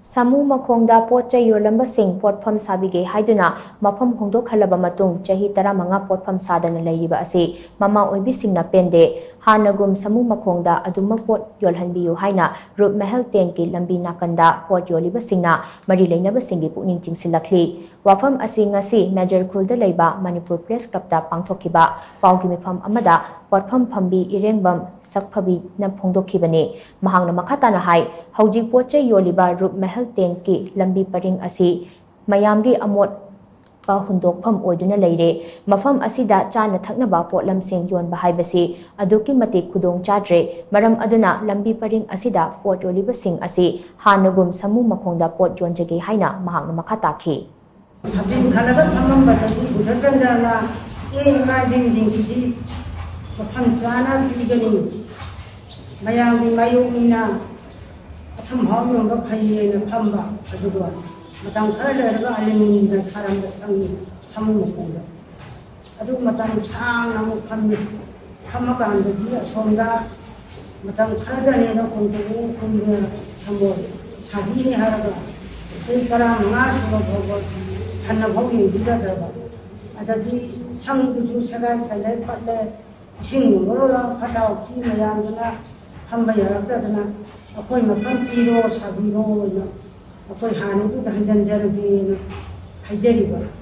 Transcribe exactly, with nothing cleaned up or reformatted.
ꯁꯥꯃꯨ ꯃꯈꯣꯡꯗ ꯄꯣꯠ ꯆꯩ ꯌꯣꯜꯂꯝꯕꯁꯤꯡ ꯄꯣꯠꯐꯝ ꯁꯥꯕꯤꯒꯦ ꯍꯥꯏꯗꯨꯅ ꯃꯐꯝ ꯍꯣꯡꯗꯣꯛꯍꯜꯂꯕ ꯃꯇꯨꯡ ꯆꯍꯤ ꯇꯔꯥꯃꯉꯥ ꯄꯣꯠꯐꯝ ꯁꯥꯗꯅ ꯂꯩꯔꯤꯕ ꯑꯁꯤ ꯃꯃꯥ ꯑꯣꯏꯕꯤꯁꯤꯡꯅ ꯄꯦꯟꯗꯦ꯫ ꯍꯥꯟꯅꯒꯨꯝ ꯁꯥꯃꯨ ꯃꯈꯣꯡꯗ ꯑꯗꯨꯃꯛ ꯄꯣꯠ ꯌꯣꯜꯍꯟꯕꯤꯌꯨ ꯍꯥꯏꯅ ꯔꯨꯞ ꯃꯍꯜ ꯇꯦꯟꯀꯤ ꯂꯝꯕꯤ ꯅꯥꯀꯟꯗ ꯄꯣꯠ ꯌꯣꯜꯂꯤꯕꯁꯤꯡꯅ ꯃꯔꯤ ꯂꯩꯅꯕꯁꯤꯡꯒꯤ ꯄꯨꯛꯅꯤꯡ ꯆꯤꯡꯁꯤꯜꯂꯛꯂꯤ꯫ ꯋꯥꯐꯝ ꯑꯁꯤ ꯉꯁꯤ ꯃꯦꯖꯔ ꯈꯨꯜꯗ ꯂꯩꯕ ꯃꯅꯤꯄꯨꯔ ꯄ꯭ꯔꯦꯁ ꯀ꯭ꯂꯕꯇ ꯄꯥꯡꯊꯣꯛꯈꯤꯕ ꯄꯥꯎꯒꯤ ꯃꯤꯐꯝ ꯑꯃꯗ ꯄꯣꯠꯐꯝ ꯐꯝꯕꯤ ꯏꯔꯦꯡꯕꯝ ꯁꯛꯐꯕꯤꯅ ꯐꯣꯡꯗꯣꯛꯈꯤꯕꯅꯤ꯫ ꯃꯍꯥꯛꯅ ꯃꯈꯥ ꯇꯥꯅ ꯍꯥꯏ, ꯍꯧꯖꯤꯛ ꯄꯣꯠ ꯆꯩ ꯌꯣꯜꯂꯤꯕ ꯔꯨꯞ ꯃꯍꯜ ꯇꯦꯟꯀꯤ ꯂꯝꯕꯤ ꯄꯔꯤꯡ ꯑꯁꯤ ꯃꯌꯥꯝꯒꯤ ꯑꯃꯣꯠꯄ ꯍꯨꯟꯗꯣꯛꯐꯝ ꯑꯣꯏꯗꯨꯅ ꯂꯩꯔꯦ꯫ ꯃꯐꯝ ꯑꯁꯤꯗ ꯆꯥꯅ ꯊꯛꯅꯕ ꯄꯣꯠꯂꯝꯁꯤꯡ ꯌꯣꯟꯕ ꯍꯥꯏꯕꯁꯤ ꯑꯗꯨꯛꯀꯤ ꯃꯇꯤꯛ ꯈꯨꯗꯣꯡ ꯆꯥꯗ꯭ꯔꯦ꯫ ꯃꯔꯝ ꯑꯗꯨꯅ ꯂꯝꯕꯤ ꯄꯔꯤꯡ ꯑꯁꯤꯗ ꯄꯣꯠ ꯌꯣꯜꯂꯤꯕꯁꯤꯡ ꯑꯁꯤ ꯍꯥꯟꯅꯒꯨꯝ ꯁꯥꯃꯨ ꯃꯈꯣꯡꯗ ꯄꯣꯠ ꯌꯣꯟꯖꯒꯦ ꯍꯥꯏꯅ ꯃꯍꯥꯛꯅ ꯃꯈꯥ ꯇꯥꯈꯤ꯫ ꯁꯥꯇꯤꯟ ꯈꯜꯂꯒ ꯐꯝꯃꯝꯕꯗꯒꯤ ꯕꯨꯙ ꯆꯟꯗ꯭ꯔꯅ, "ꯑꯦ ꯏꯃꯥ ꯏꯕꯦꯟꯁꯤꯡꯁꯤꯗꯤ ꯃꯐꯝ ꯆꯥꯅ ꯄꯤꯒꯅꯤ, ꯃꯌꯥꯝꯒꯤ ꯃꯥꯌꯣꯛꯅꯤꯅ ꯑꯊꯨꯝ ꯑꯍꯥꯎ ꯌꯣꯟꯕ ꯐꯩꯌꯦꯅ" ꯐꯝꯕ꯫ ꯑꯗꯨꯒ ꯃꯇꯝ ꯈꯔ ꯂꯩꯔꯒ ꯑꯂꯤꯅꯤꯅ ꯁꯥꯔꯝꯕ ꯁꯪꯉꯤ ꯁꯥꯃꯨ ꯃꯈꯣꯡꯗ꯫ ꯑꯗꯨ ꯃꯇꯝ ꯁꯥꯡꯅ ꯑꯃꯨꯛ ꯐꯝꯃꯤ꯫ ꯐꯝꯃꯀꯥꯟꯗꯗꯤ ꯑꯁꯣꯝꯗ ꯃꯇꯝ ꯈꯔꯗꯅꯦꯅ ꯍꯣꯡꯗꯣꯛꯎ, ꯀꯨꯏꯅ ꯊꯝꯃꯣꯏ, ꯁꯥꯕꯤꯅꯤ ꯍꯥꯏꯔꯒ ꯆꯍꯤ ꯇꯔꯥꯃꯉꯥ ꯁꯨꯔ ꯐꯥꯎꯕ ꯊꯟꯅ ꯐꯥꯎ ꯌꯦꯡꯕꯤꯔꯗ꯭ꯔꯕ꯫ ꯑꯗꯗꯤ ꯁꯪꯗꯨꯁꯨ ꯁꯦꯒꯥꯏ ꯁꯥꯏꯂꯦ ꯄꯠꯂꯦ, ꯏꯁꯤꯡ ꯃꯔꯣꯜ ꯑꯃ ꯐꯠꯇ ꯍꯥꯎꯊꯤ ꯃꯌꯥꯝꯗꯨꯅ ꯐꯝꯕ ꯌꯥꯔꯛꯇꯗꯅ, "ꯑꯩꯈꯣꯏ ꯃꯐꯝ ꯄꯤꯔꯣ, ꯁꯥꯕꯤꯔꯣꯅ ꯑꯩꯈꯣꯏ ꯍꯥꯟꯅꯗꯨꯗ ꯍꯟꯖꯟꯖꯔꯒꯦꯅ" ꯍꯥꯏꯖꯔꯤꯕ꯫